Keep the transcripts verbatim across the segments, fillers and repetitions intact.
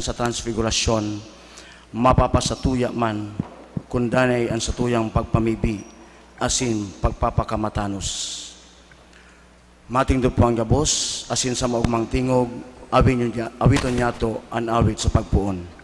sa Transfigurasyon, mapapasatuya man kun danay an satuyang pagpamibi asin pagpapakamatanos. Matindog po an gabos, asin sa maogmang tingog, awin niya, awiton niyato an awit sa pagpoon.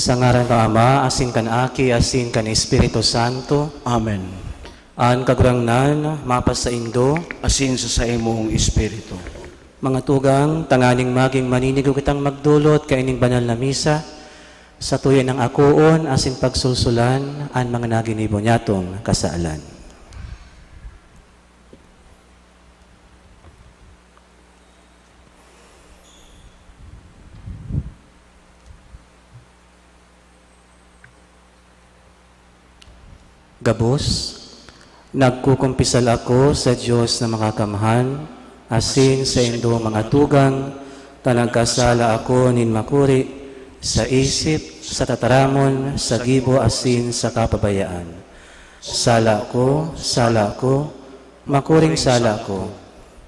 Sa ngaran kan Ama, asin kan Aki, asin kan Espiritu Santo. Amen. An Kagurangnan mapasaindo. Asin sa saimong espiritu. Mga tugang, tanganing magin maninigo kitang magdolot kaining banal na misa, satuya nang akoon asin pagsulsulan an mga naginibo nyatong kasalan. Gabos, nagkukumpisal ako sa Dios na makakamhan, asin saindo, mga tugang, ta nagkasala ako nin makuri, sa isip, sa tataramon, sa gibo, asin sa kapabayaan. Sala ko, sala ko, makuring sala ko.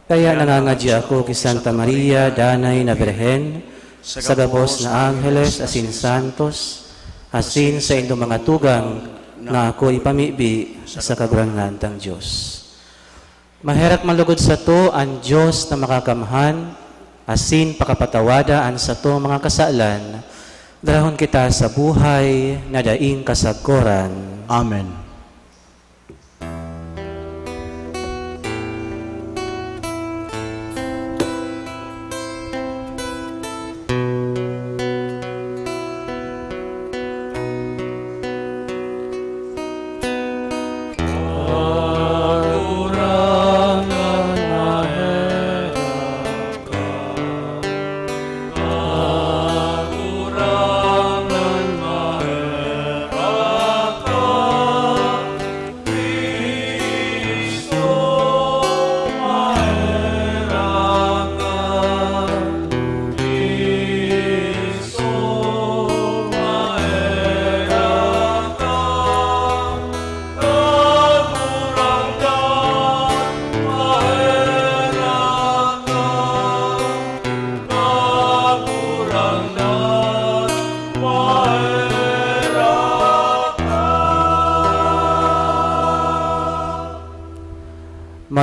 Kaya nangangadya ako ki Santa Maria, Danay na Birhen, sa gabos na angheles asin santos, asin saindong mga tugang na ako ipamibi sa Kagurangnan tang Dios. Maherak man lugod sato an Dios na makakamhan, asin pakapatawada an satong mga kasalan, darahon kita sa buhay na daing kasagkoran. Amen.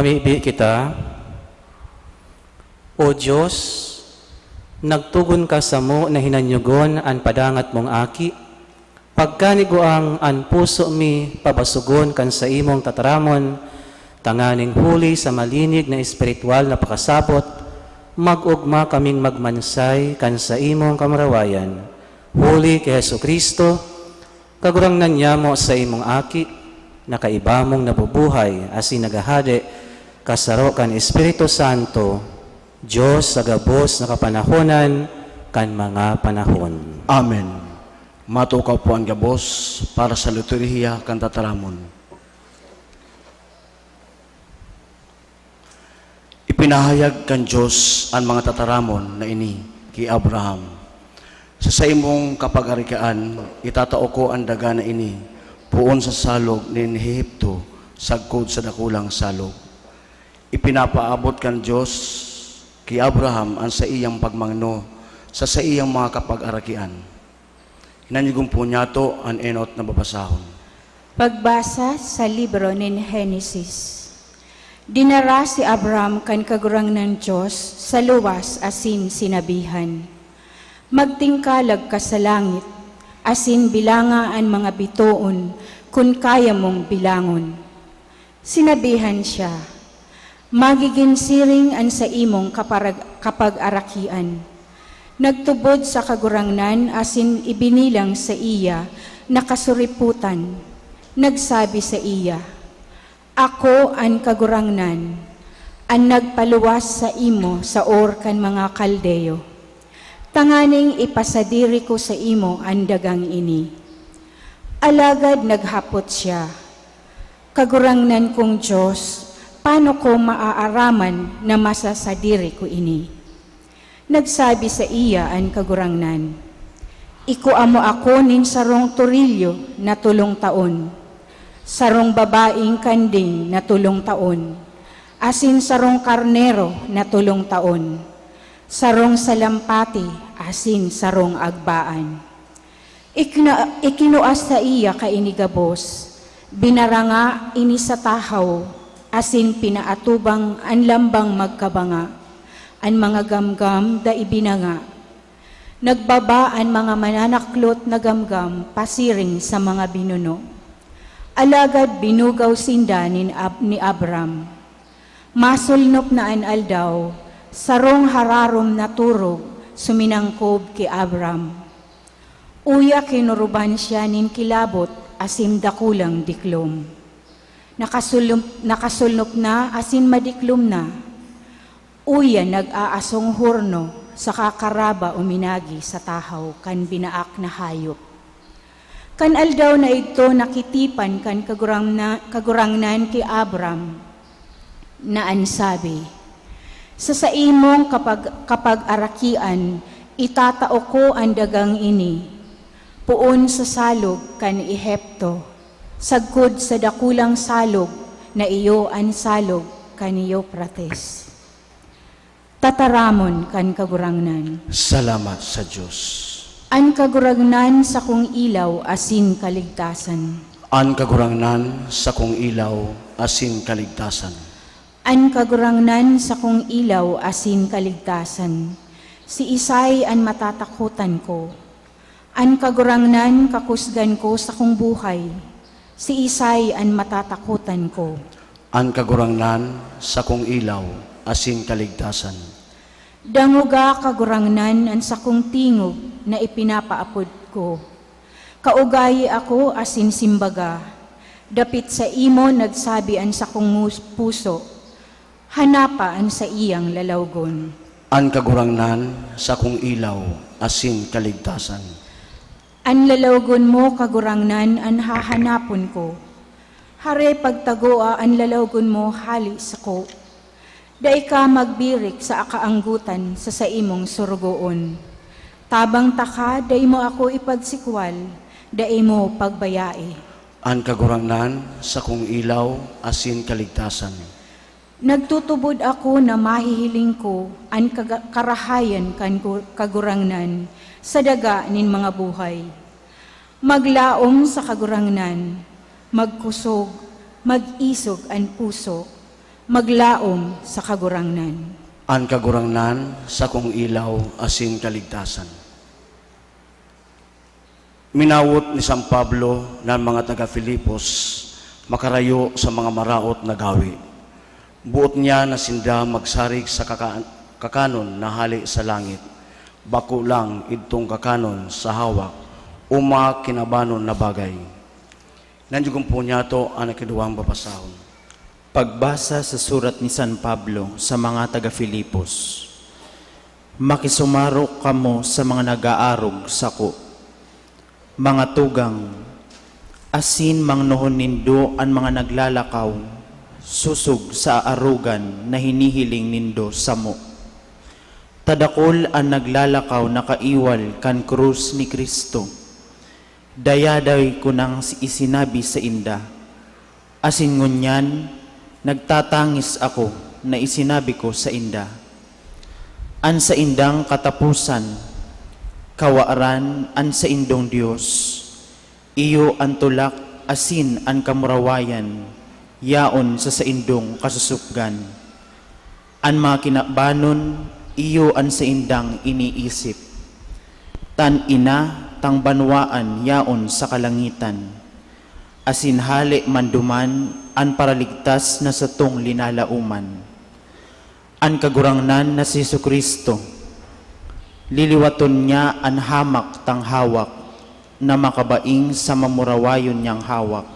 Mibi kita. O Dios, nagtugon ka samo na hinanyogon an padangat mong Aki. Pagkaniguang an puso mi pabasogon kan saimong tataramon, tanganing huli sa malinig na espiritual na pakasabot, mag-ogma kaming magmansay kan saimong kamurawayan. Huli ki Jesu-Cristo, Kagurangnan nyamo, saimong Aki, na kaiba mong nabubuhay asin naghahade, kasaro kan Espiritu Santo, Dios sa gabos na kapanahonan kan mga panahon. Amen. Matukaw po an gabos para sa liturhiya kan tataramon. Ipinahayag kan Dios an mga tataramon na ini ki Abraham, "Sa saimong kapagarikaan, itatao ko an daga na ini poon sa salog nin Ehipto, sagkod sa dakulang salog." Ipinapaabot kan Dios ki Abraham an saiyang pagmangno sa saiyang mga kapagarakian. Hinanyogon po niyato an enot na babasahon. Pagbasa sa libro nin Henesis. Dinara si Abram kan Kagurangnan Dios sa luwas asin sinabihan, "Magtingkalag ka sa langit, asin bilanga an mga bitoon kun kaya mong bilangon." Sinabihan siya, "Magigin siring an saimong kaparag-, kapag-arakian." Nagtubod sa Kagurangnan asin ibinilang saiya na kasuripotan. Nagsabi saiya, "Ako an Kagurangnan, an nagpaluwas saimo sa Ur kan mga Kaldeo, tanganing ipasadiri ko saimo an dagang ini." Alagad naghapot siya, "Kagurangnan kong Dios, paano ko maaaraman na masasadiri ko ini?" Nagsabi saiya an Kagurangnan, "Ikua mo ako nin sarong torilyo na tolong taon, sarong babaeng kanding na tolong taon, asin sarong karnero na tolong taon, sarong salampati asin sarong agbaan." Ikna-, ikinua saiya kaini gabos, binaranga ini sa tahaw, asin pinaatubang an lambang magkabanga. An mga gamgam dai binanga. Nagbaba an mga mananaklot na gamgam pasiring sa mga binuno. Alagad binugaw sinda nin Ab-, ni Abram. Masulnop na an aldaw, sarong hararom na turog suminangkob ki Abram. Uya kinuruban siya nin kilabot asin dakulang diklom. Nakasulnop, nakasulnop na asin madiklom na. Uya nag-aasong horno saka karaba uminagi sa tahaw kan binaak na hayop. Kan aldaw na idto nakitipan kan Kagurangna-, Kagurangnan ki Abram, na an sabi, "Sa saimong kapag-, kapag-arakian, itatao ko an dagang ini, poon sa salog kan Ehipto, sagkod sa dakulang salog na iyo an salog kan Euphrates." Tataramon kan Kagurangnan. Salamat sa Dios. An Kagurangnan sakong ilaw asin kaligtasan. An Kagurangnan sakong ilaw asin kaligtasan. An Kagurangnan sakong ilaw asin kaligtasan. Siisay an matatakotan ko? An Kagurangnan kakusgan ko sakong buhay. Siisay an matatakotan ko? An Kagurangnan sakong ilaw asin kaligtasan. Dangoga, Kagurangnan, an sakong tingog na ipinapaapod ko. Kaugayi ako asin simbaga. Dapit saimo nagsabi an sakong mus-, puso, "Hanapa an saiyang lalawgon." An Kagurangnan sakong ilaw asin kaligtasan. An lalawgon mo, Kagurangnan, an hahanapon ko. Hare, pagtagoa an lalawgon mo hale sako. Dai ka magbirik sa kaanggotan sa saimong sorogoon. Tabang taka, dai mo ako ipagsikwal, dai mo pagbayai. An Kagurangnan sakong ilaw asin kaligtasan. Nagtutubod ako na mahihiling ko an kaga-, karahayan kan gu-, Kagurangnan sa daga nin mga buhay. Maglaom sa Kagurangnan, magkusog, mag-isog an puso, Maglaom sa Kagurangnan. An Kagurangnan, sakong ilaw asin kaligtasan. Minawot ni San Pablo na an mga taga Filipos makarayo sa mga maraot na gawe. Boot niya na sinda magsarig sa kaka-, kakanon na hale sa langit, bako lang idtong kakanon sa hawak o mga kinabanon na bagay. Nanjugon po niyato an ikaduwang babasahon. Pagbasa sa surat ni San Pablo sa mga taga Filipos. Makisumarok kamo sa mga nag-aarog sako. Mga tugang, asin mangnohon nindo an mga naglalakaw sosog sa aarogan na hinihiling nindo samo. Ta dakul an naglalakaw na kaiwal kan krus ni Cristo. Dayaday ko nang si-, isinabi sainda, asin ngunyan nagtatangis ako na isinabi ko sainda. An saindang kataposan, kawaran an saindong Dios, iyo an tulak asin an kamurawayan yaon sa saindong kasosopgan. An mga kinabanon, iyo an saindang iniisip. Ta an ina tang banwaan yaon sa kalangitan, asin hale man duman an Paraligtas na satong linalaoman, an Kagurangnan na si Jesu-Cristo. Liliwaton niya an hamak tang hawak na makabaing sa mamurawayon niyang hawak.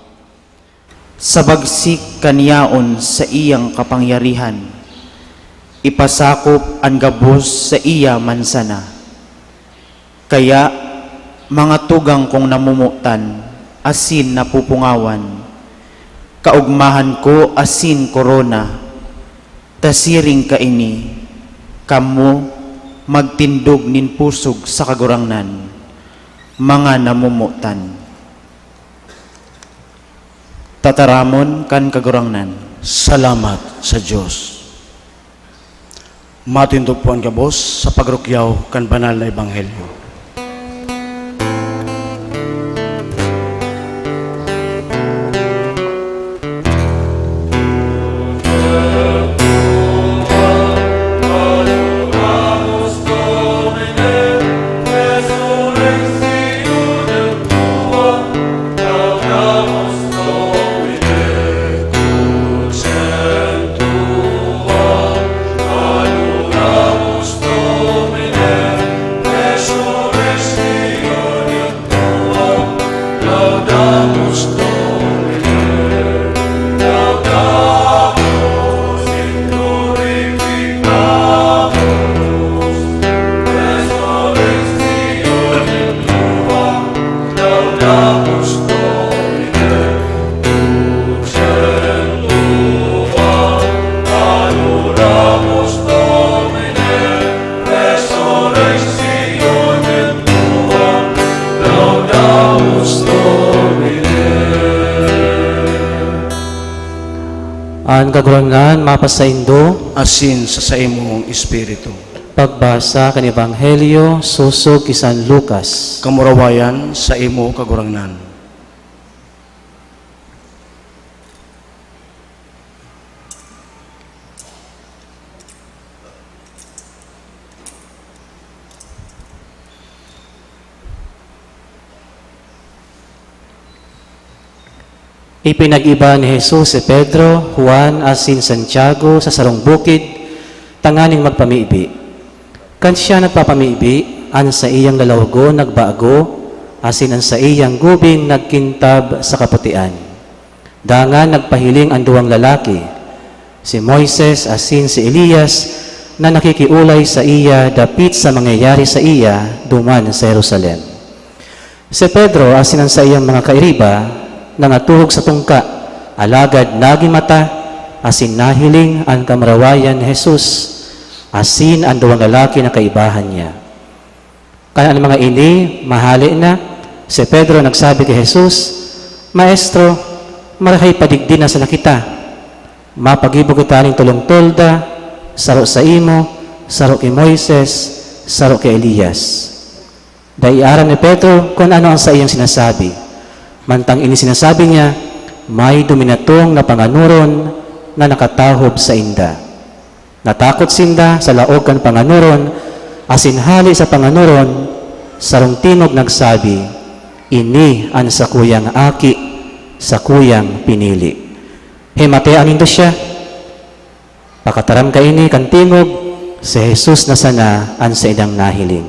Sa bagsik kan yaon saiyang kapangyarihan, ipasakop an gabos saiya man sana. Kaya, mga tugang kong namomotan asin napupungawan, kaogmahan ko asin korona, ta siring kaini, kamo magtindog nin pusog sa Kagurangnan, mga namomotan. Tataramon kan Kagurangnan. Salamat sa Dios. Matindog po an gabos sa pagrukyaw kan banal na ebanghelyo. An Kagurangnan mapasaindo. Asin sa saimong espiritu. Pagbasa kan Ebanghelyo sosog ki San Lucas. Kamurawayan saimo, Kagurangnan. Ipinag-iba ni Jesus si Pedro, Juan, asin Santiago sa sarong bukid tanganing magpamibi. Kan siya nagpapamibi, an saiyang lalawgon nagbago, asin an saiyang gubing nagkintab sa kaputian. Dangan nagpahiling an duwang lalaki, si Moises asin si Elias, na nakikiolay saiya dapit sa mangyayari saiya duman sa Jerusalem. Si Pedro asin an saiyang mga kairiba nangatuhog sa tungka, alagad nagin mata asin nahiling an kamurawayan ni Jesus asin an duwang lalaki na kaibahan niya. Kan an mga ini mahale na, si Pedro nagsabi ki Jesus, "Maestro, marahay pa digdi na sana kita. Mapagibo kita nin tolong tolda, saro saimo, saro ki Moises, saro ki Elias." Dai aram ni Pedro kun ano an saiyang sinasabi. Mantang ini sinasabi niya, may duminatong na panganoron, na nakatahob sainda. Natakot sinda sa laog kan panganoron, asin hale sa panganoron, sarong tingog nagsabi, "Ini an sakuyang Aki, sakuyang pinili. Himatea nindo siya." Pakataram kaini kan tingog, si Jesus na sana an saindang nahiling.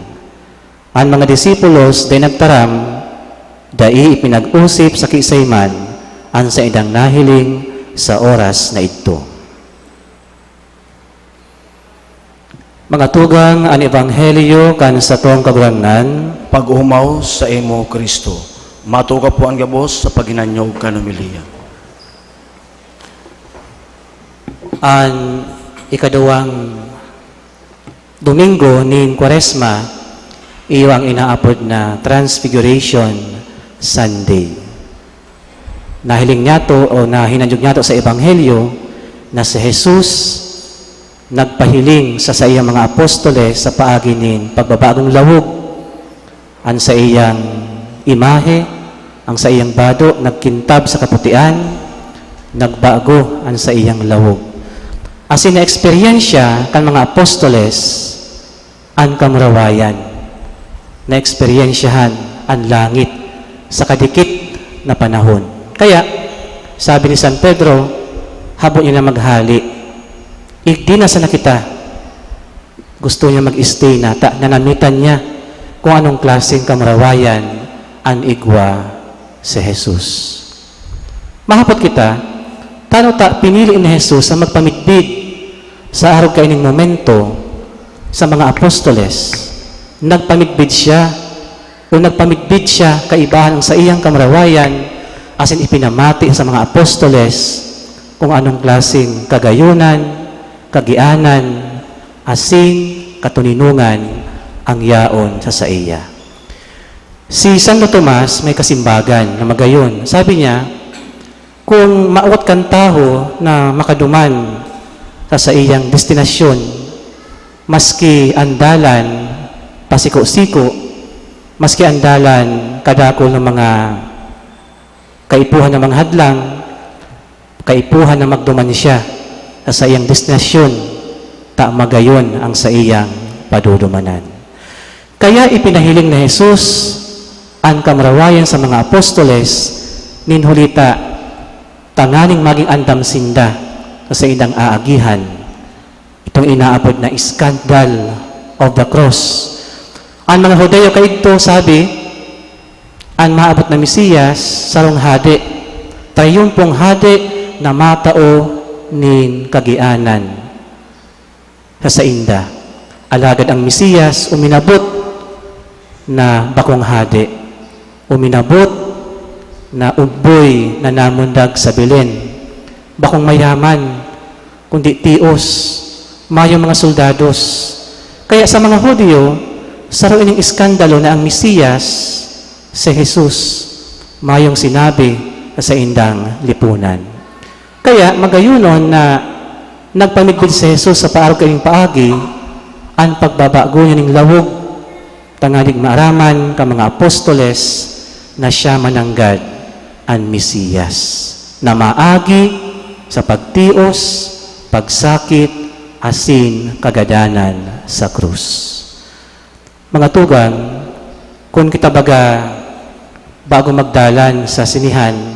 An mga disipulos dai nagtaram, dai ipinag-osip sa kiisay man an saindang nahiling sa oras na idto. Mga tugang, an ebanghelyo kan satong Kagurangnan. Pag-omaw saimo, Cristo. Matukaw po an gabos sa paghinanyog kan homilya. An ikaduwang Domingo nin Kwaresma, iyo ang inaapod na Transfiguration Sunday. Nahiling niyato o nahinanyog niyato sa Ebanghelyo na si Jesus nagpahiling sa saiyang mga apostoles sa paagi nin pagbabagong lawog. An saiyang imahe, ang saiyang bado nagkintab sa kaputian, nagbago an saiyang lawog. Asin naeksperyensya kan mga apostoles an kamurawayan. Naeksperyensyahan an langit sa kadikit na panahon. Kaya, sabi ni San Pedro, "Habo niya na maghale. Igdi na sana kita." Gusto niya mag-stay na, ta nanamitan niya kung anong klaseng kamurawayan an igwa si Jesus. Mahapot kita, tano ta pinili ni Jesus ang magpamidbid sa arog kaining momento sa mga apostoles. Nagpamidbid siya, o nagpamidbid siya kaibahan ang saiyang kamurawayan, asin ipinamati sa mga apostoles kung anong klaseng kagayonan, kagianan, asin katoninongan ang yaon sa saiya. Si Santo Tomas may kasimbagan na magayon. Sabi niya, "Kung maawat kan tawo na makaduman sa saiyang destinasyon, maski an dalan pasiko-siko, maski an dalan kadakul na mga kaipuhan na mga hadlang, kaipuhan na magduman siya sa saiyang destinasyon, ta magayon ang saiyang padudumanan." Kaya ipinahiling ni Jesus an kamurawayan sa mga apostoles nin huli ta tanganing magin andam sinda sa saindang aagihan. Itong inaapod na scandal of the cross. An mga Judio kaidto sabi, an maabot na Mesiyas, sarong hade, triyumpong hade na matao nin kagianan sa sainda. Alagad ang Mesiyas uminabot na bakong hade. Uminabot na ugboy na namundag sa Belen. Bakong mayaman, kundi tios, mayong mga soldados. Kaya sa mga Judio, saro ining eskandalo na ang Mesiyas, si Jesus, mayong sinabi sa saindang lipunan. Kaya magayonon na nagpamidbid si Jesus sa paarog kaning paagi, an pagbabago niya ning lawog, tanganing maaraman kan mga apostoles na siya mananggad an Mesiyas, na maagi sa pagtios, pagsakit, asin kagadanan sa krus. Mga tugang, kun kita baga bago magdalan sa sinehan,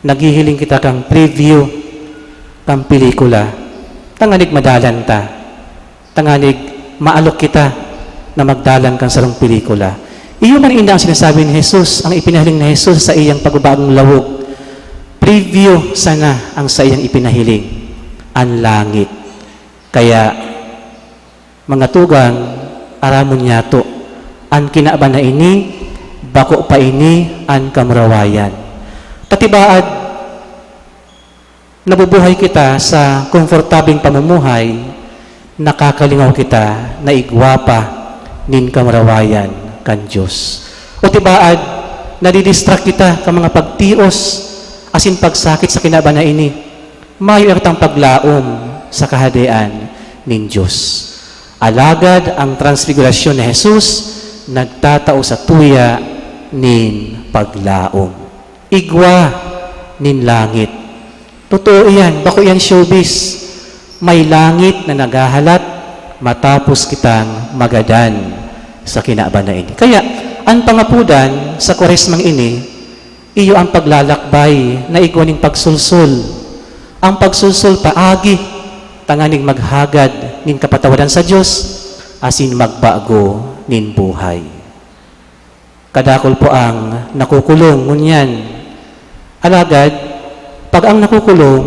naghihiling kita kan preview kan pelikula, tanganing madalan ta, tanganing maalok kita na magdalan kan sarong pelikula. Iyo man inda an sinasabi ni Jesus, an ipinahiling ni Jesus sa saiyang pagbabagong lawog. Preview sana an saiyang ipinahiling, an langit. Kaya, mga tugang, aramon niyato, an kinaban na ini, bako pa ini an kamurawayan. Katibaad, nabubuhay kita sa komportableng pamumuhay, nakakalingaw kita na igwa pa nin kamurawayan kan Dios. O tibaad, nadidistract kita kan mga pagtios asin pagsakit sa kinaban na ini. Mayo kitang paglaom sa Kahadean nin Dios. Alagad an transfigurasyon ni Jesus nagtatao satuya nin paglaom. Igwa nin langit. Totoo iyan, bako iyan showbiz. May langit na naghahalat matapos kitang magadan sa kinaban na ini. Kaya, an pangapodan sa Kwaresmang ini, iyo an paglalakbay na igwa nin pagsulsol. Ang pagsulsol paagi tanganing maghagad nin kapatawaran sa Dios asin magbago nin buhay. Kadakul po ang nakukulong ngunyan. Alagad, pag ang nakukulong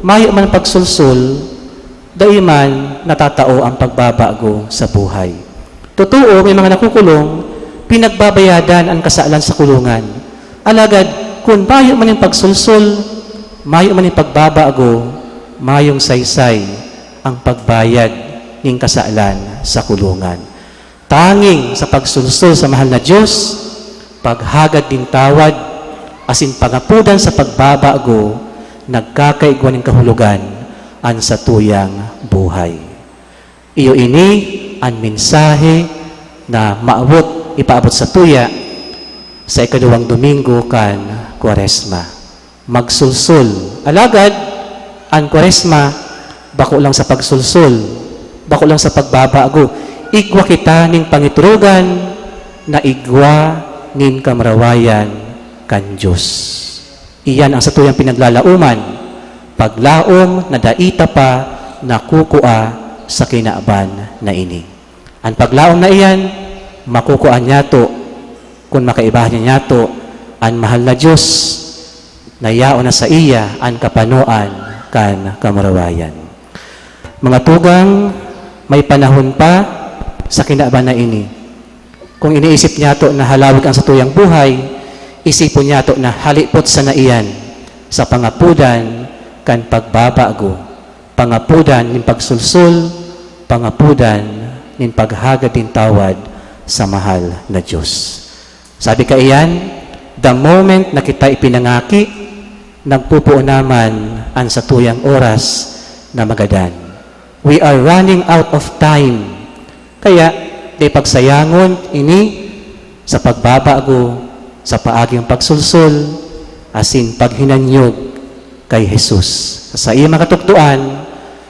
mayo man pagsulsol, dai man natatao ang pagbabago sa buhay. Totoo, may mga nakukulong, pinagbabayadan an kasalan sa kulungan. Alagad, kun mayo man nin pagsulsol, mayo man nin pagbabago, mayong saysay ang pagbayad nin kasalan sa kulungan. Tanging sa pagsulsol sa mahal na Dios, paghagad nin tawad, asin pangapodan sa pagbabago, nagkakaigwa nin kahulogan an satuyang buhay. Iyo ini an mensahe na maabot, ipaabot satuya sa ikaduwang Domingo kan Kwaresma. Magsulsol. Alagad, an Kwaresma, bako lang sa pagsulsol, bako lang sa pagbabago. Igwa kita nin pangiturugan na igwa nin kamurawayan kan Dios. Iyan ang satuyang pinaglalaoman, paglaom na dai ta pa nakukua sa kinaban na ini. An paglaom na iyan, makukua niyato, kun makaibahan niyato, an mahal na Dios, na yaon na saiya an kapanoan kan kamurawayan. Mga tugang, may panahon pa sa kinaban na ini. Kung iniisip niyato na halawig ang satuyang buhay, isipon niyato na halipot sana iyan sa pangapodan kan pagbabago, pangapodan nin pagsulsol, pangapodan nin paghagad nin tawad sa mahal na Dios. Sabi kaiyan, the moment na kita ipinangaki, nagpupuon naman an satuyang oras na magadan. We are running out of time. Kaya, dai pagsayangon ini sa pagbabago, sa paaging pagsulsol, asin paghinanyog kay Jesus sa saiyang mga katukdoan,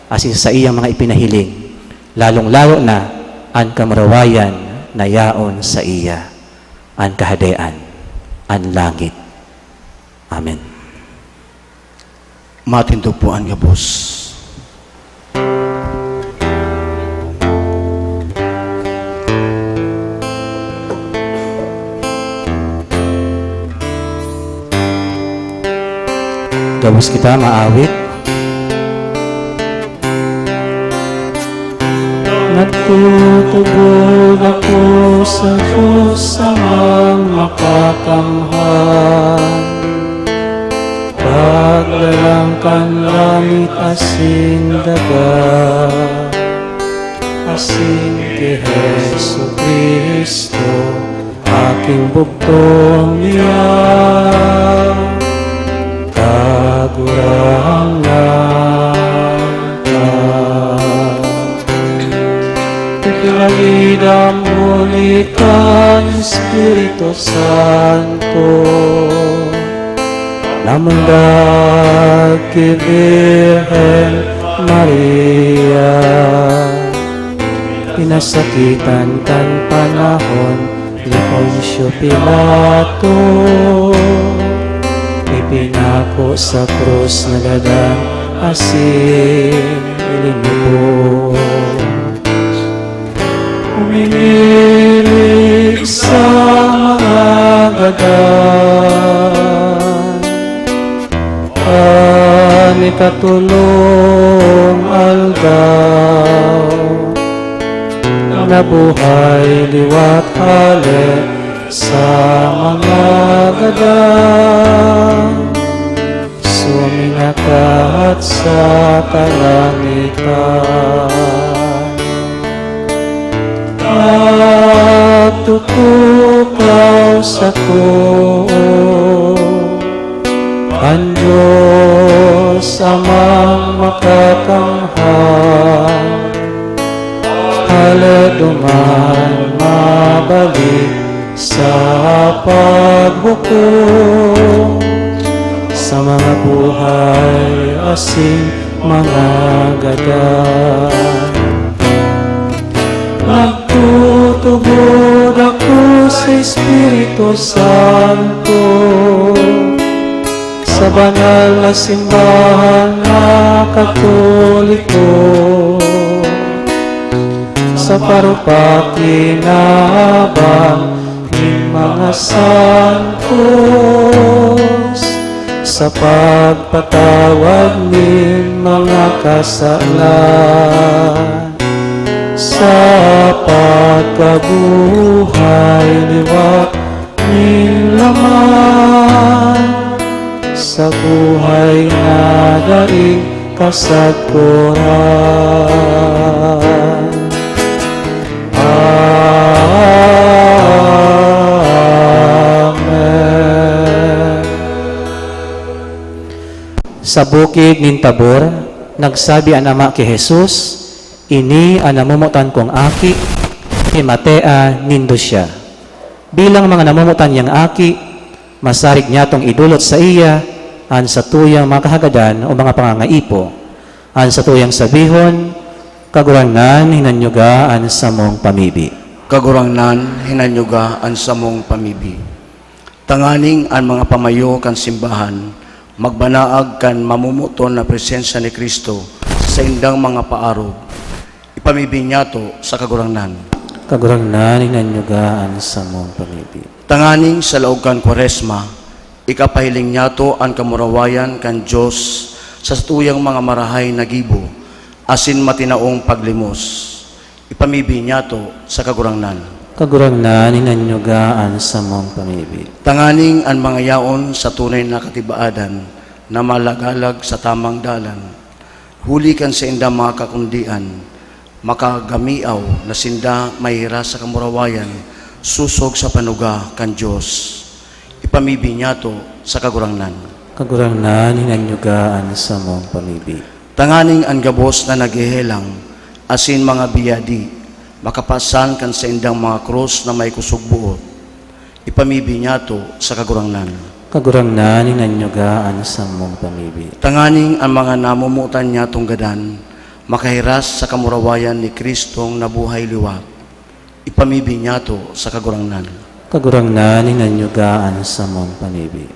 asin sa saiyang mga ipinahiling, lalong-lalo na an kamurawayan na yaon saiya, an Kahadean, an langit. Amen. Matindog po an gabos. Gabos kita maawit. Nagtutubod ako sa Diyos Amang Makakamhan, Paglalang kan langit asin daga, asin ki Jesu-Cristo, aking bugtong niya, Kagurangnan ka. Ipinagidam huli kan Espiritu Santo, namundag ki Birhen Maria, pinasakitan kan panahon ni Poncio Pilato, ipinako sa krus, nagadan asin ilinipos. Humihiling sa mga gadan, kan ikatolong aldaw, nabuhay liwat hale sa mga gadan, suminakat sa kalangitan. Nagtutukaw sa too, an Diyos Amang Makakamhan, hale duman mabalik sa paghukom. sa mga buhay asin mga gadan. Nagtutubod ako sa Espiritu Santo, sa banal na simbahan na Katoliko, sa parupakinabang nin mga santos, sa pagpatawad nin mga kasalan, sa pagkabuhay liwat nin laman, sa buhay na daing kasagkoran. Amen. Sa bukid nin Tabor, nagsabi an Ama ki Jesus, "Ini an namomotan kong Aki, himatea nindo siya." Bilang mga namomotan niyang aki, masarig niyatong idolot saiya an satuyang mga kahagadan o mga pangangaipo. An satuyang sabihon, "Kagurangnan, hinanyuga an samong pamibi." Kagurangnan, hinanyuga an samong pamibi. Tanganing an mga pamayo kan simbahan magbanaag kan mamomoton na presensya ni Cristo sa saindang mga paarog. Ipamibi niyato sa Kagurangnan. Kagurangnan, hinanyuga an samong pamibi. Tanganing sa laog kan Kwaresma, ikapahiling niyato an kamurawayan kan Dios sa satuyang mga marahay na gibo asin matinaong paglimos. Ipamibi niyato sa Kagurangnan. Kagurangnan, hinanyuga an samong pamibi. Tanganing an mga yaon sa tunay na katibaadan na malagalag sa tamang dalan, huli kan saindang mga kakundian, makagamiaw na sinda mahiras sa kamurawayan sosog sa panuga kan Dios. Ipamibi niyato sa Kagurangnan. Kagurangnan, hinanyuga an samong pamibi. Tanganing an gabos na naghehelang asin mga biyadi makapasan kan saindang mga krus na may kusog boot. Ipamibi niyato sa Kagurangnan. Kagurangnan, hinanyuga an samong pamibi. Tanganing an mga namomotan niyatong gadan makahiras sa kamurawayan ni Cristong nabuhay liwat. Ipamibi niyato sa Kagurangnan. Kagurangnan, hinanyuga an samong pamibi.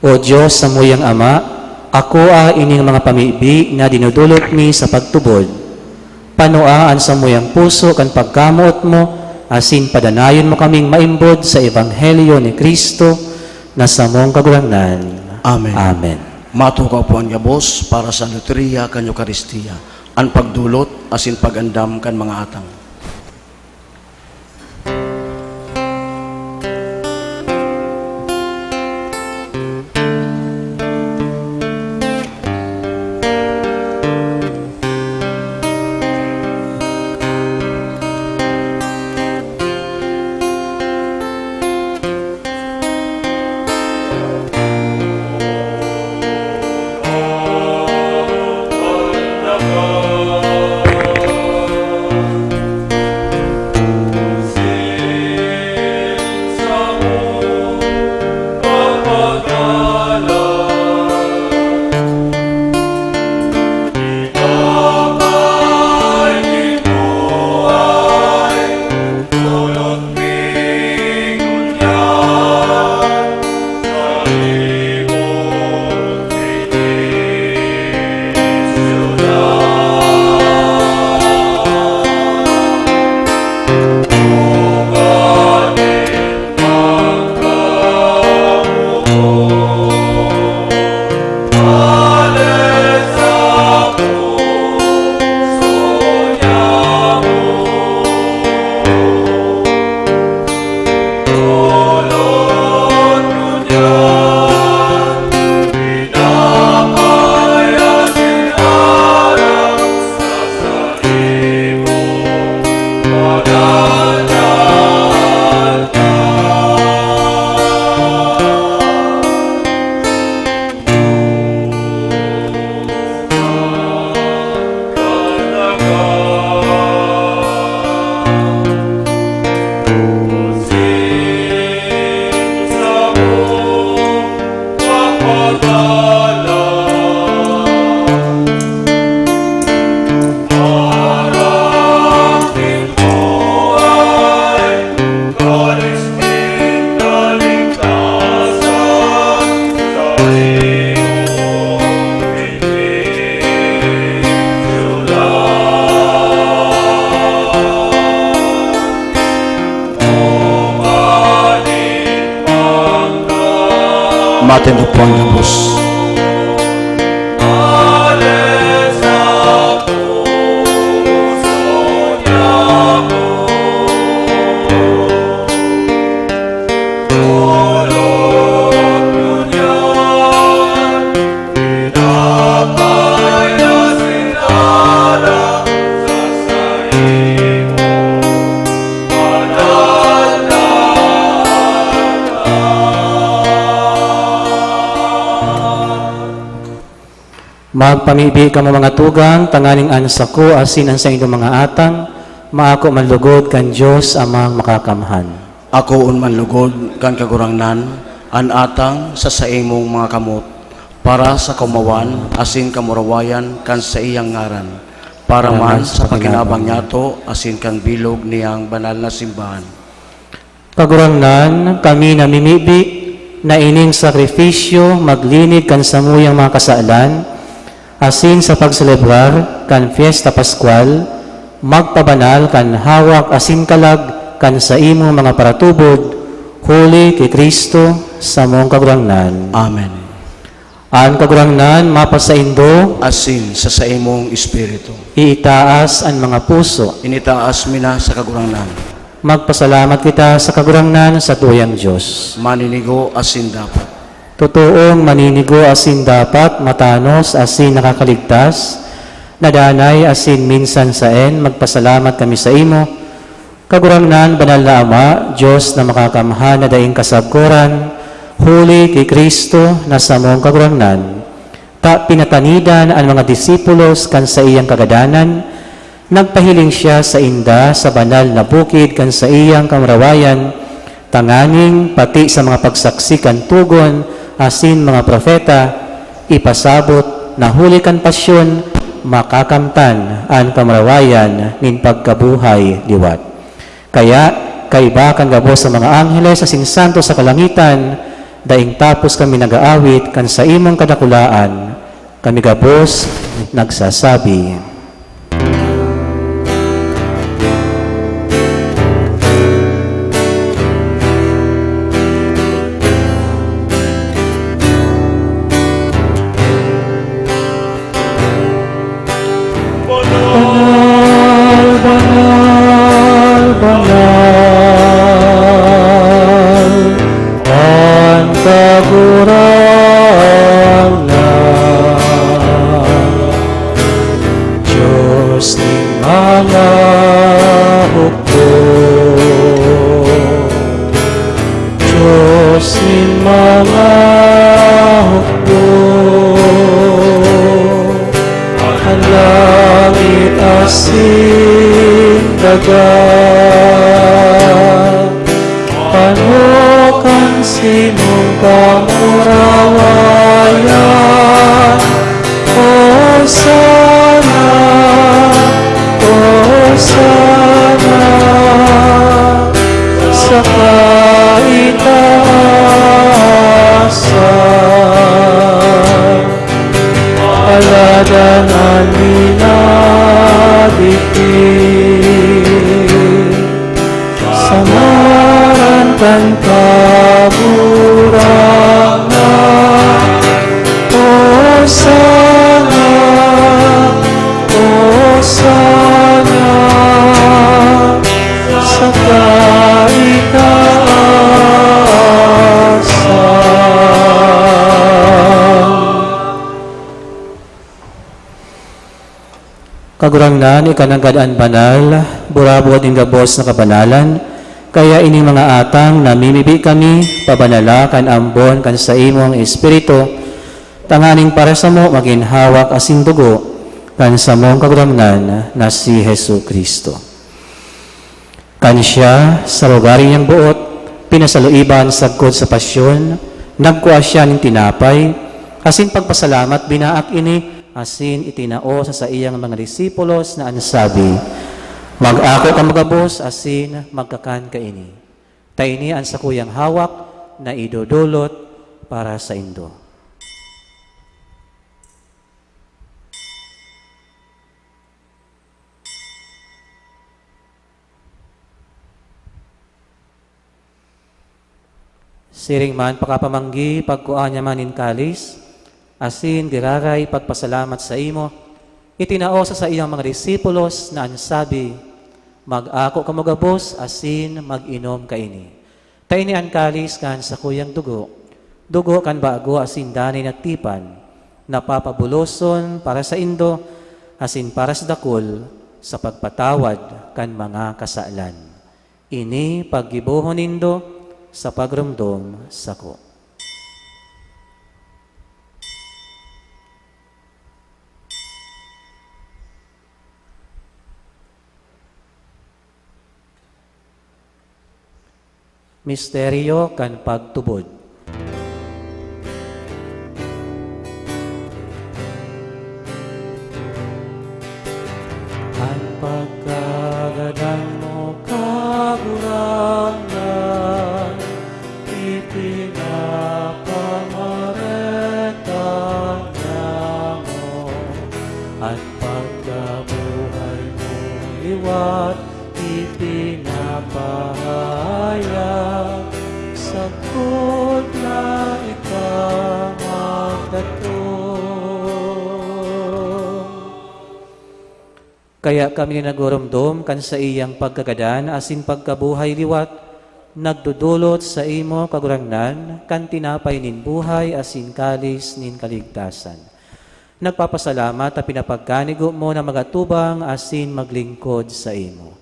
O Dios, samuyang Ama, akoa ining mga pamibi na dinodolot mi sa pagtubod. Panua an samuyang puso kan pagkamoot mo, asin padanayon mo kaming maimbod sa ebanghelyo ni Cristo na samong Kagurangnan. Amen. Amen. Matukaw po an gabos para sa liturhiya kan Eukaristia, an pagdolot asin pag-andam kan mga atang. Patin po ang gabos. Magpamibi kamo, mga tugang, tanganing an sako asin an saindong mga atang maako man lugod kan Dios Amang Makakamhan. Akoon man lugod kan Kagurangnan an atang sa saimong mga kamot, para sa kaomawan asin kamurawayan kan saiyang ngaran, para man sa pakinabang niyato asin kan bilog niyang banal na simbahan. Kagurangnan, kami namimibi na ining sakrifisyo maglinig kan samuyang mga kasalan, asin sa pagselebrar kan Fiesta Pascual, magpabanal kan hawak asin kalag kan saimong mga paratubod, huli ki Cristo, samong Kagurangnan. Amen. An Kagurangnan mapasaindo. Asin sa saimong espiritu. Iitaas an mga puso. Initaas mi na sa Kagurangnan. Magpasalamat kita sa Kagurangnan, satuyang Dios. Maninigo asin dapat. Totoong maninigo asin dapat, matanos asin nakakaligtas, na danay asin minsan saen, magpasalamat kami saimo, Kagurangnan, Banal na Ama, Dios na Makakamhan na daing kasagkoran, huli ki Cristo na samong Kagurangnan, ta pinatanidan an mga disipulos kan saiyang kagadanan, nagpahiling siya sainda sa banal na bukid kan saiyang kamurawayan, tanganing pati sa mga pagsaksi kan Togon asin mga propeta, ipasabot na huli kan pasyon, makakamtan an kamurawayan nin pagkabuhay liwat. Kaya, kaiba kan gabos sa mga angheles asin santo sa kalangitan, daing tapos kami nag-aawit kan saimong kadakulaan, kami gabos nagsasabi, Banal, banal, banal, an Kagurangnan, Dios nin mga hukbo. Dios nin mga hukbo, an langit asin daga. Pano kan simong kamurawayan, Hosana, Hosana sa kaitaasan. Paladan an minadipi sa ngaran kan Kagurangnan. Hosana, Hosana sa kaitaasan. Kagurangnan, ika nanggad an banal, burabod nin gabos na kabanalan, kaya ining mga atang namimibi kami, pabanala kan ambon kan saimong Espiritu, tanganing para samo magin hawak asin dugo kan samong Kagurangnan na si Jesu-Cristo. Kan siya, sa lugar niyang boot, pinasaluiban sagkod sa pasyon, nagkua siya nin tinapay, asin pagpasalamat binaak ini, asin itinao sa saiyang mga disipulos na an sabi, "Mag-ako kamo gabos asin magkakan kaini. Ta ini an sakuyang hawak na idodolot para saindo." Siring man, pakapamanggi, pagkua niya man nin kalis, asin giraray pagpasalamat saimo, itinao sa saiyang mga disipulos na an sabi, "Mag-ako kamo gabos asin mag-inom kaini. Ta ini an kalis kan sakuyang dugo, dugo kan bago asin danay na tipan, na papabuloson para saindo asin para sa dakul sa pagpatawad kan mga kasalan. Ini paggibohon nindo sa pagromdom sako." Misteryo kan pagtubod. An pagkagadan mo, Kagurangnan, ipinapamareta niamo. An pagkabuhay mo liwat ipinapahayag, sagkod na ika magdatong. Kaya kami na nagoromdom kan saiyang pagkagadan asin pagkabuhay liwat, nagdodolot saimo, Kagurangnan, kan tinapay nin buhay asin kalis nin kaligtasan. Nagpapasalamat ta pinapagkanigo mo na magatubang asin maglingkod saimo.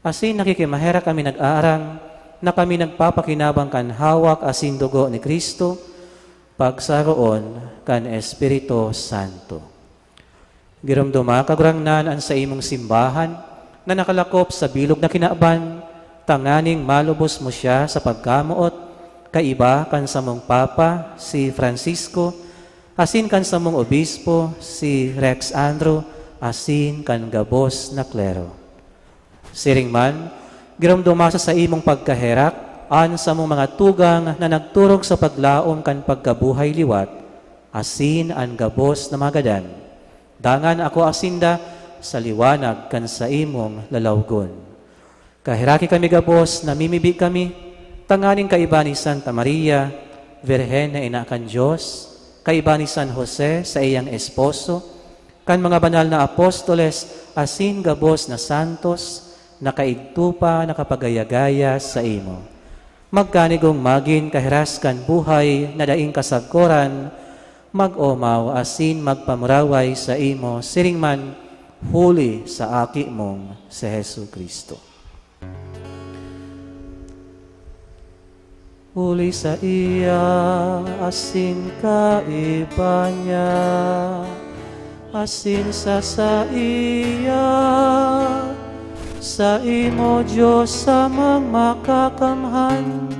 Asin nakikimaherak kami nag-aaram na kami nagpapakinabang kan hawak asin dugo ni Cristo, pagsaroon kan Espiritu Santo. Giromdoma, Kagurangnan, an saimong simbahan na nakalakop sa bilog na kinaban, tanganing malubos mo siya sa pagkamoot, kaiba kan samong Papa, si Francisco, asin kan samong Obispo, si Rex Andrew, asin kan gabos na klero. Siring man, giromdoma sa saimong pagkaherak an samong mga tugang na nagturog sa paglaom kan pagkabuhay liwat, asin an gabos na mga gadan. Dangan ako asinda sa liwanag kan saimong lalawgon. Kaheraki kami gabos, namimibi kami, tanganing kaiba ni Santa Maria, Birhen na ina kan Dios, kaiba ni San Jose, saiyang esposo, kan mga banal na apostoles, asin gabos na santos, na kaidto pa nakapagaya-gaya saimo. Magkanigong magin kahiras kan buhay na daing kasagkoran, mag-omaw asin magpamuraway saimo siring man huli sa Aki mong si Jesu-Cristo. Huli saiya asin kaiba niya, asin sa saiya, saimo, Dios Amang Makakamhan,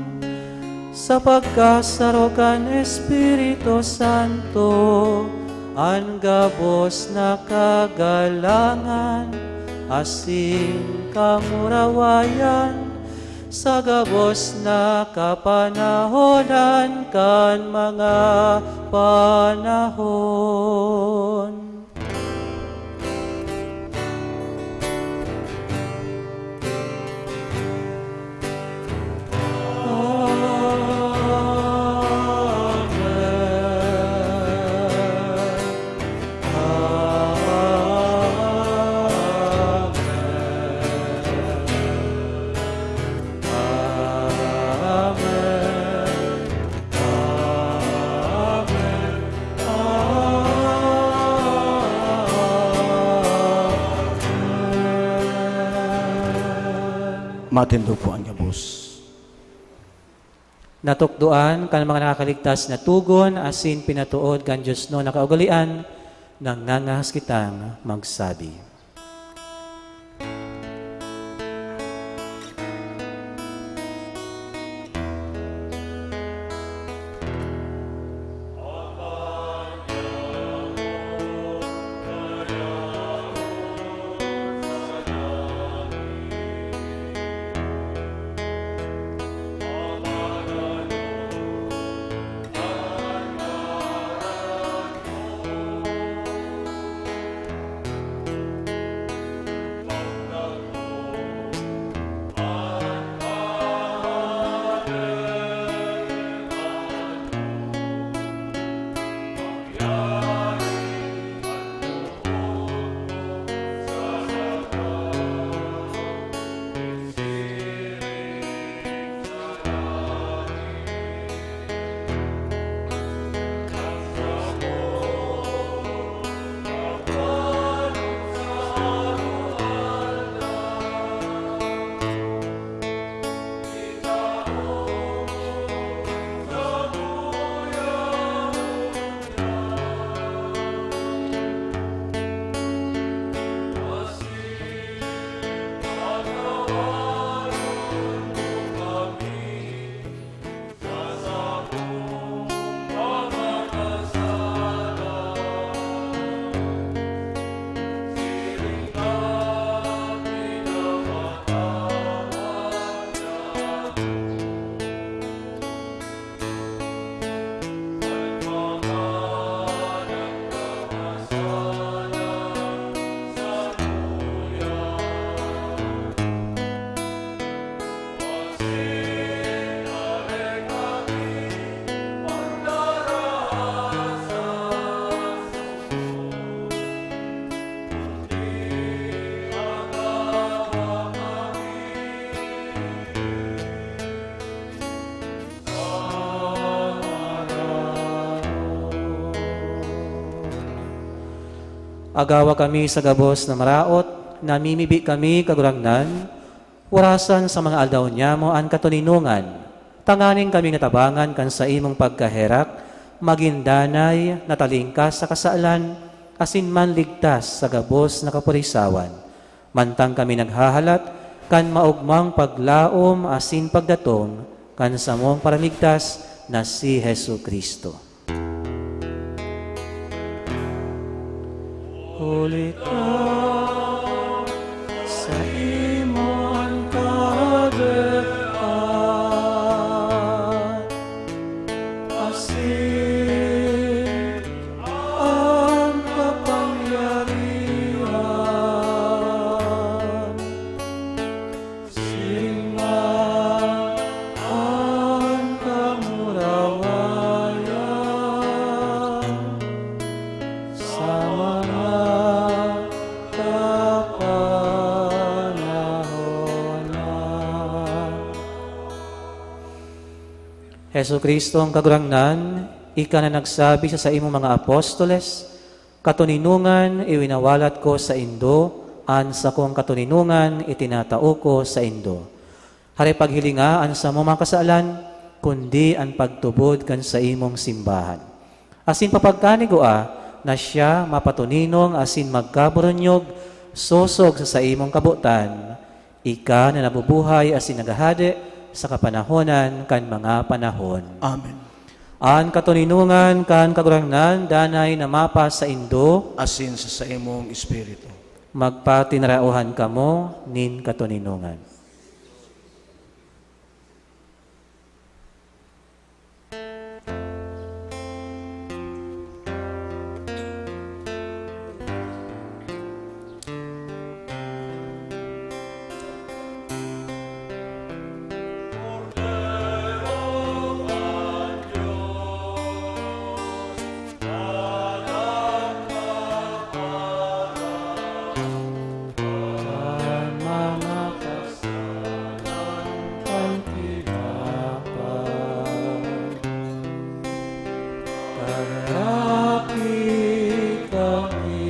sa pagkasaro kan Espiritu Santo, an gabos na kagalangan asin kamurawayan, sa gabos na kapanahonan kan mga panahon. Matindog po an gabos. Natukdoan kan mga nakakaligtas na togon asin pinatood kan diosnon na kaugalean, nangangahas kitang magsabi. Agawa kami sa gabos na maraot, namimibi kami, Kagurangnan, warasan sa mga aldaw nyamo an katoninongan, tanganing kami natabangan kan saimong pagkaherak, magin danay, natalingkas sa kasalan, asin manligtas sa gabos na kapurisawan. Mantang kami naghahalat kan maogmang paglaom asin pagdatong kan samong Paramigtas na si Jesu-Cristo. Huli ta saimo an kahadean, asin an kapangyarihan, asin man an kamurawayan sa mga kapanahonan. Jesu-Cristong Kagurangnan, ika na nagsabi sa saimong mga apostoles, "Katoninongan iwinawalat ko saindo, an sakong katoninongan itinatao ko saindo." Hare paghilinga an samong mga kasalan, kundi an pagtubod kan saimong simbahan. Asin papagkanigua na siya mapatoninong asin magkaburunyog sosog sa saimong kabotan, ika na nabubuhay asin naghahade sa kapanahonan kan mga panahon. Amen. An katoninongan kan Kagurangnan danay na mapasaindo. Asin sa saimong espiritu. Magpatinaraohan kamo nin katoninongan. An mga kasalan kan tinapay, karaki kami.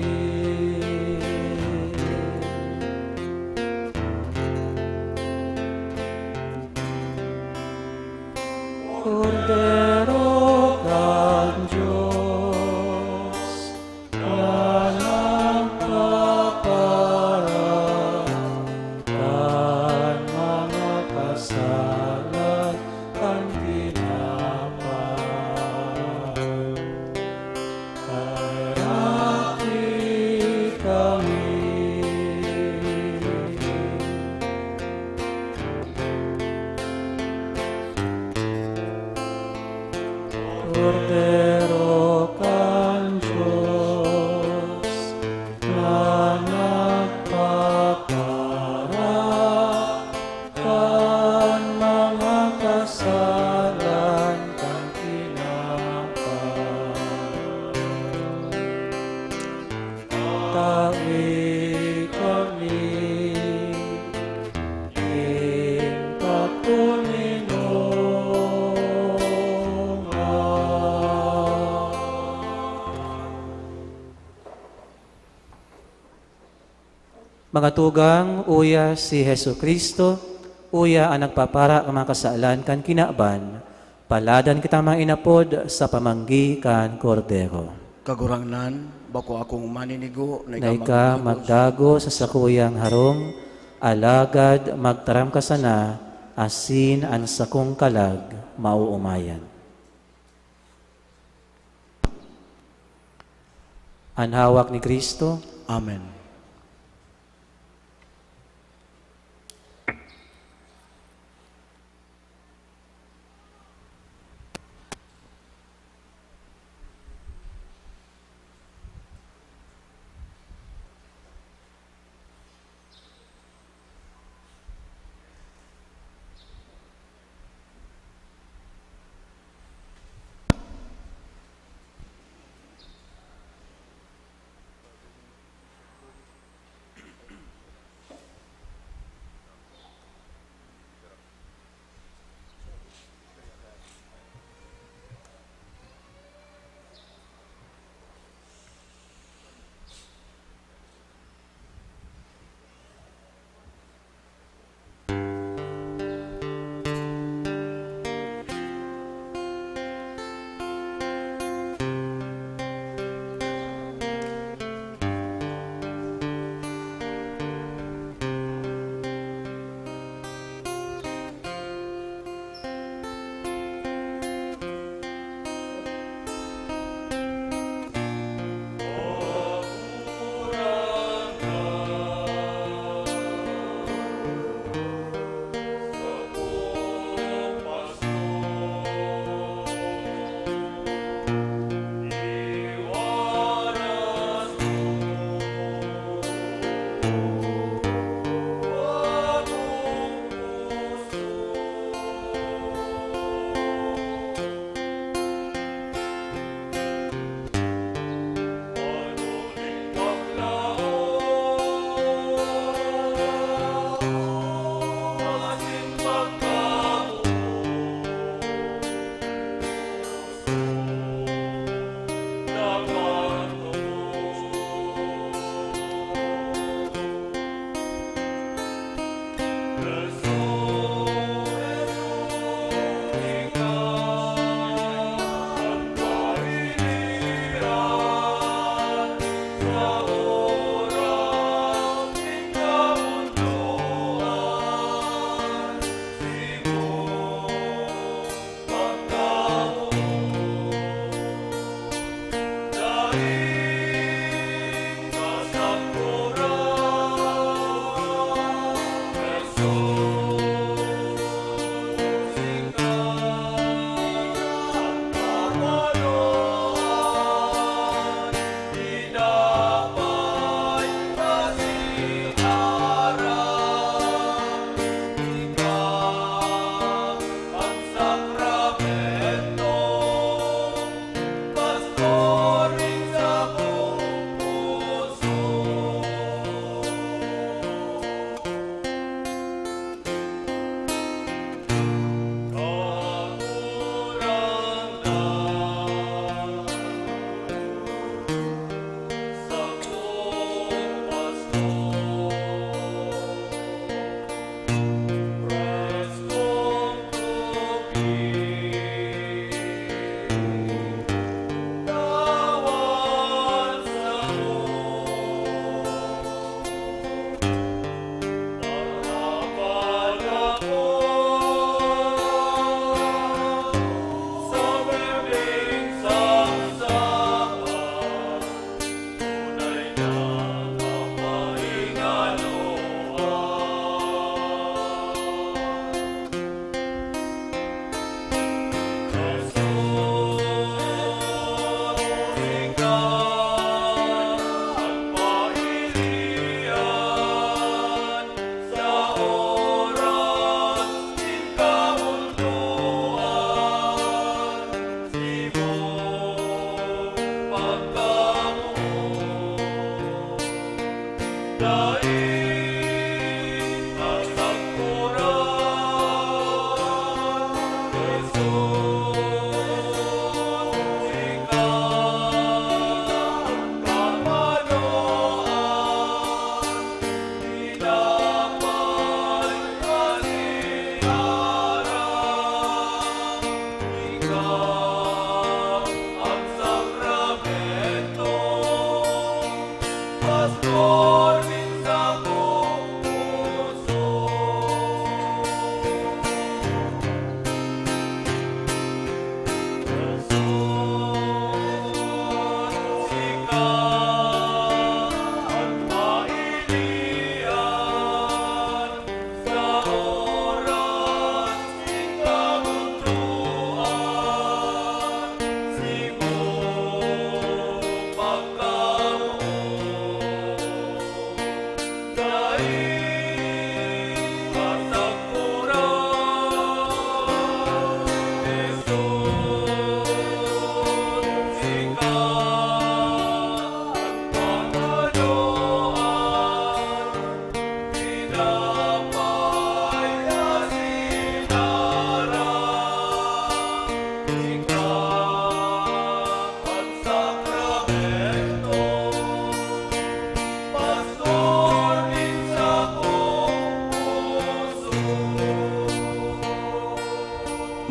Kordero kan Dios, na nagpaparan kan mga kasalan kan tinapay, karaki kami. Kordero kan Dios, na nagpaparan kan mga kasalan kan tinapay, tawi kami nin katoninongan. Mga tugang, uya si Jesu-Cristo, uya an nagpapara kan mga kasalan kan kinaban. Paladan kita, mga inapod, sa pamanggi kan Kordero. Kagurangnan, bako akong maninigo na ika magdagos sa sakuyang harong, alagad magtaram ka sana, asin an sakong kalag maoomayan. An hawak ni Cristo. Amen.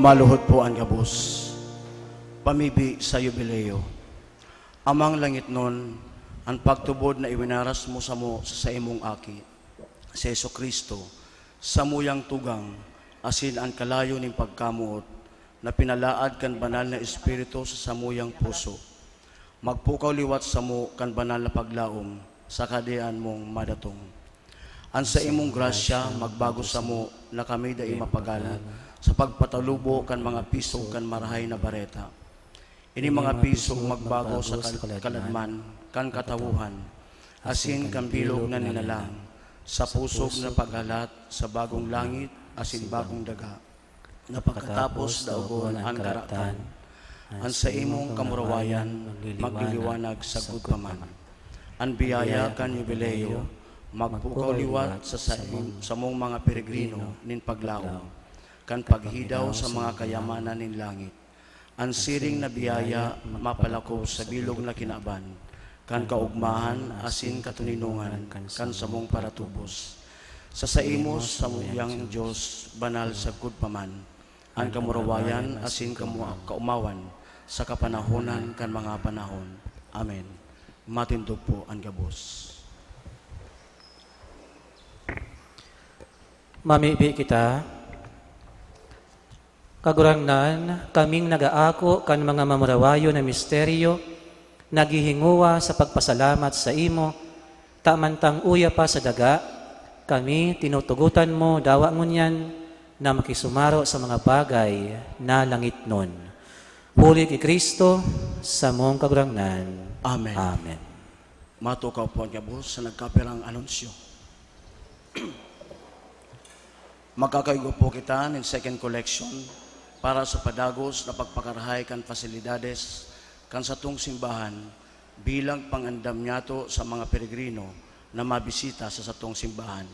Maluhod po an gabos. Pamibi sa Yubileo. Amang langitnon, an pagtubod na iwinaras mo samo sa saimong Aki, si Jesu-Cristo, samuyang tugang, asin an kalayo nin pagkamoot, na pinalaad kan Banal na Espiritu sa samuyang puso, magpukaw liwat samo kan banal na paglaom sa Kahadean mong madatong. An saimong grasya magbago samo na kami dai mapagal sa pagpatalubo kan mga pisog kan Marahay na Bareta. Ini mga pisog magbago sa kal-, kaladman kan katawohan, asin kan bilog na ninalang sa pusog na paghalat sa bagong langit asin bagong daga, na pagkatapos daogon an karatan. An saimong kamurawayan magliliwanag sagkod pa man. An biyaya kan Yubileo magpukaw liwat sa saim-, samong mga peregrino nin paglaom, kan paghidaw sa mga kayamanan nin langit. An siring na biyaya mapalakob sa bilog na kinaban, kan kaogmahan asin katoninongan kan samong paratubos. Sa saimos, samuyang Dios, banal sagkod pa man, an kamurawayan asin kamua-, kaomawan sa kapanahonan kan mga panahon. Amen. Matindog po an gabos. Mamibi kita. Kagurangnan, kaming nag-aako kan mga mamurawayon na misteryo, naghihingowa sa pagpasalamat saimo, ta mantang uya pa sa daga, kami tinutugotan mo dawa ngunyan na makisumaro sa mga bagay na langitnon. Huli ki Cristo, samong Kagurangnan. Amen. Amen. Matukaw po an gabos sa nagkapirang anunsyo. Magkakaigwa po kita nin second collection para sa padagos na pagpakarahay kan pasilidades kan satong simbahan bilang pangandam niyato sa mga peregrino na mabisita sa satong simbahan.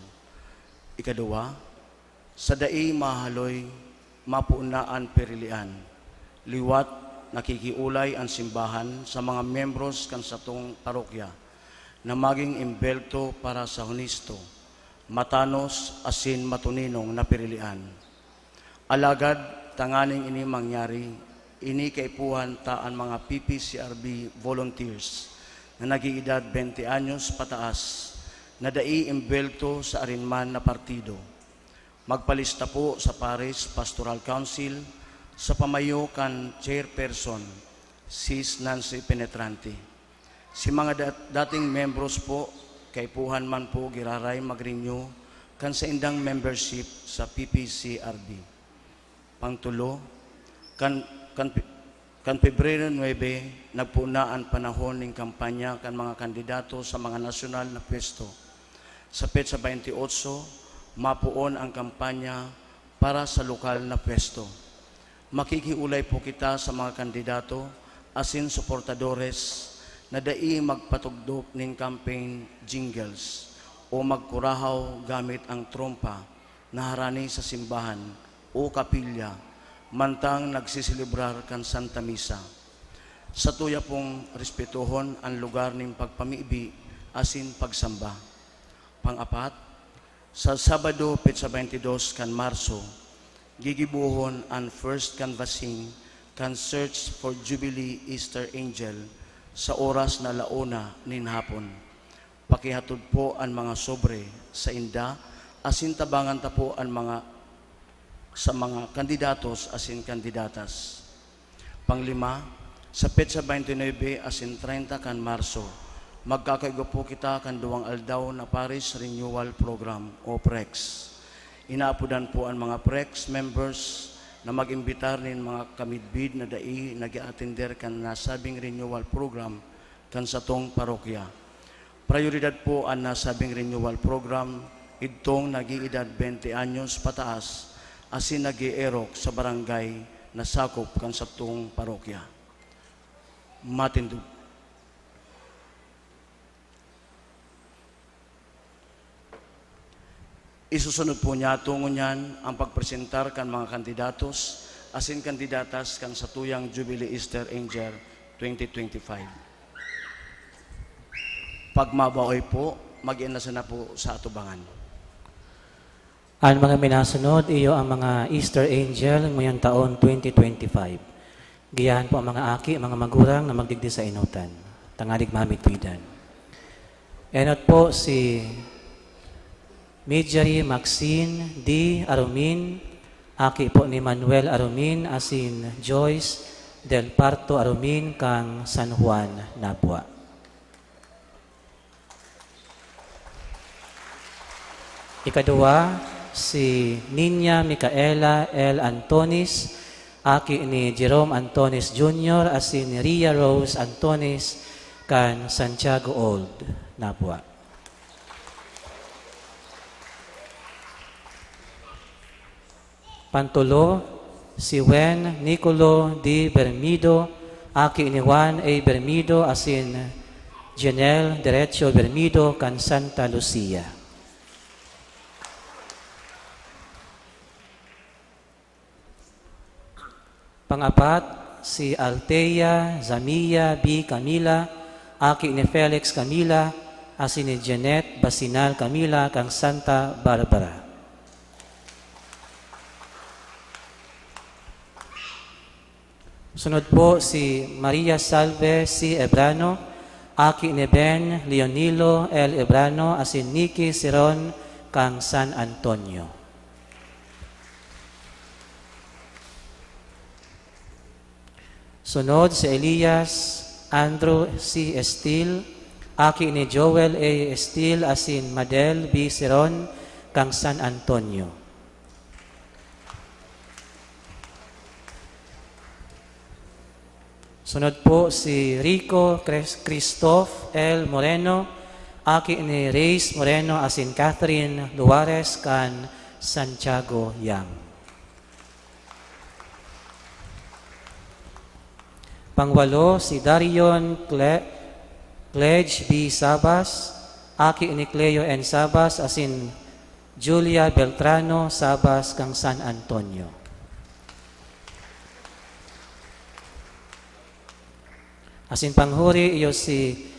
Ikaduwa, sa dai mahaloy, mapoon na an pirilian. Liwat, nakikiolay an simbahan sa mga miyembros kan satong parokya na magin embelto para sa honesto, matanos asin matoninong na pirilian. Alagad, tanganing ini mangyari, ini kaipuhan ta an mga P P C R B volunteers na nag-iidad bente anyos pataas na dai embelto sa arin man na partido. Magpalista po sa Parish Pastoral Council sa pamayo kan Chairperson, Sis Nancy Penetrante. Si mga dat-, dating membros po, kaipuhan man po giraray mag-renew kan saindang membership sa P P C R B. Pangtulo, kan, kan, kan Pebrero nuebe, nagpoon na an panahon nin kampanya kan mga kandidato sa mga nasyonal na pwesto. Sa petsa baynte otso, mapoon an kampanya para sa lokal na pwesto. Makikiolay po kita sa mga kandidato asin suportadores na dai magpatugdok nin campaign jingles o magkurahaw gamit ang trompa na harani sa simbahan o kapilya, mantang nagseselebrar kan Santa Misa. Satuya pong respetohon an lugar nin pagpamibi asin pagsamba. Pang-apat, sa Sabado, petsa baynte dos kan Marso, gigibohon an first canvassing kan Search for Jubilee Easter Angel sa oras na ala una nin hapon. Pakihatod po an mga sobre sainda asin tabangan ta po an mga, sa mga kandidatos asin kandidatas. Panglima, sa petsa baynte nuebe asin treinta kan Marso, magkakaigwa po kita kan duwang aldaw na Parish Renewal Program o PREX. Inaapodan po an mga PREX members na mag-imbitar nin mga kamidbid na dai nag-aatender kan nasabing renewal program kan satong parokya. Prayoridad po an nasabing renewal program idtong nag-iidad bente anyos pataas asin nag-eerok sa barangay na sakop kan satong parokya. Matindog. Isusunod po niyato ngunyan an pagpresentar kan mga kandidatos asin kandidatas kan satuyang Jubilee Easter Angel twenty twenty-five. Pagmabaoy po, mag-iinasa na po sa atubangan. An mga minasunod, iyo an mga Easter Angel ngayong taon twenty twenty-five. Giyahan po ang mga aki, mga magurang na magdigdi sa enotan, tanganing mamitwidan. Enot po si Midjari Maxine D. Arumin, aki po ni Manuel Arumin asin Joyce Del Parto Arumin kan San Juan, Nabua. Ikaduwa, si Niña Micaela L. Antonis, aki ni Jerome Antonis Junior asin ni Ria Rose Antonis kan Santiago Old, Nabua. Pantulo, si Wen Nicolo D. Bermido, aki ni Juan A. Bermido asin Jenel Derecho Bermido kan Santa Lucia. Pangapat, si Althea Zamia B. Camila, aki ni Felix Camila asin ni Jeanette Basinal Camila kan Santa Barbara. Sunod po si Maria Salve C. Ebrano, aki ni Ben Leonilo L. Ebrano asin Nikki Siron kan San Antonio. Sunod si Elias Andrew C. Estil, aki ni Joel A. Estil asin Madel B. Siron kan San Antonio. Sunod po si Rico Cres-, Christoph L. Moreno, aki ni Reyes Moreno asin Catherine Luares kan Santiago Yang. Pangwalo, si Darion Cle-, Cledge B. Sabas, aki ni Cleo N. Sabas asin Julia Beltrano Sabas kan San Antonio. Asin panghuri iyo si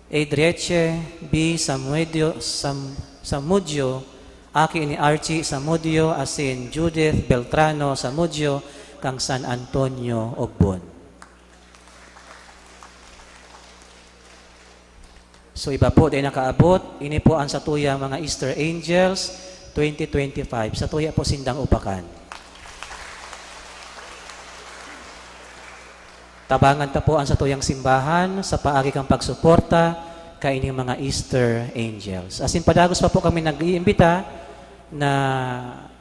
Adrieche B. Samudio, Sam-, Samudio, aki ni Archie Samudio asin Judith Beltrano Samudio kan San Antonio, Ogbon. So, iba po, dai nakaabot. Ini po ang satuyang mga Easter Angels twenty twenty-five. Satuya po sindang upakan. Tabangan ta po ang satuyang simbahan sa paagi kan pagsuporta kaining mga Easter Angels. Asin padagos pa po kami nag-iimbita na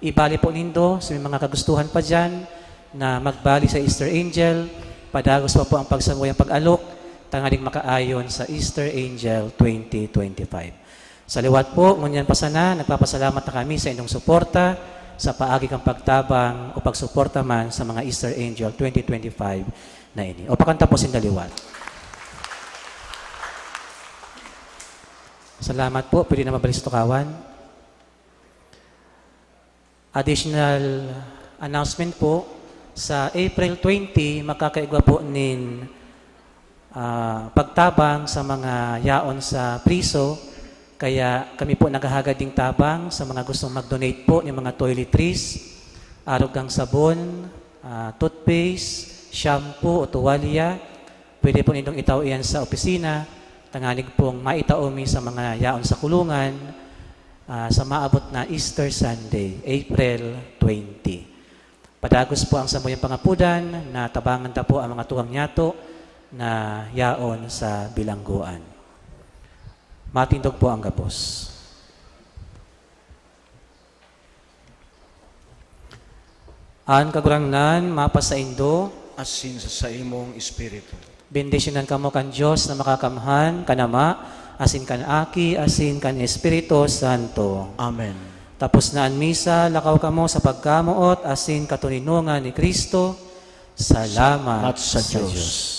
ibali po nindo sa may mga kagustuhan pa diyan na magbali sa Easter Angel. Padagos pa po ang pagsamuyang pag-alok tanganing makaayon sa Easter Angel twenty twenty-five. Sa liwat po, ngunyan pa sana, nagpapasalamat na kami sa inyong suporta sa paagi kan pagtabang o pagsuporta man sa mga Easter Angel twenty twenty-five na ini. Upakan ta po sinda liwat. Salamat po. Pwede na mabalik sa tukawan. Additional announcement po, sa April twenty, makakaigwa po nin, ah, pagtabang sa mga yaon sa priso. Kaya kami po naghahagad ding tabang sa mga gustong mag-donate po ng mga toiletries, arog kang sabon, ah, toothpaste, shampoo o tuwalya. Pwede po nindong itao iyan sa opisina, tanganing pong maitao mi sa mga yaon sa kulungan, ah, sa maabot na Easter Sunday, April twenty. Padagos po ang samuyang pangapudan na tabangan ta po ang mga tugang niyato na yaon sa bilanggoan. Matindog po ang gabos. An Kagurangnan mapasaindo. Asin sa saimong espiritu. Bendisyonan kamo kan Dios na Makakamhan, kan Ama, asin kan Aki, asin kan Espiritu Santo. Amen. Tapos na an misa, lakaw kamo sa pagkamoot asin katoninongan ni Cristo. Salamat Salamat sa sa Dios. Dios.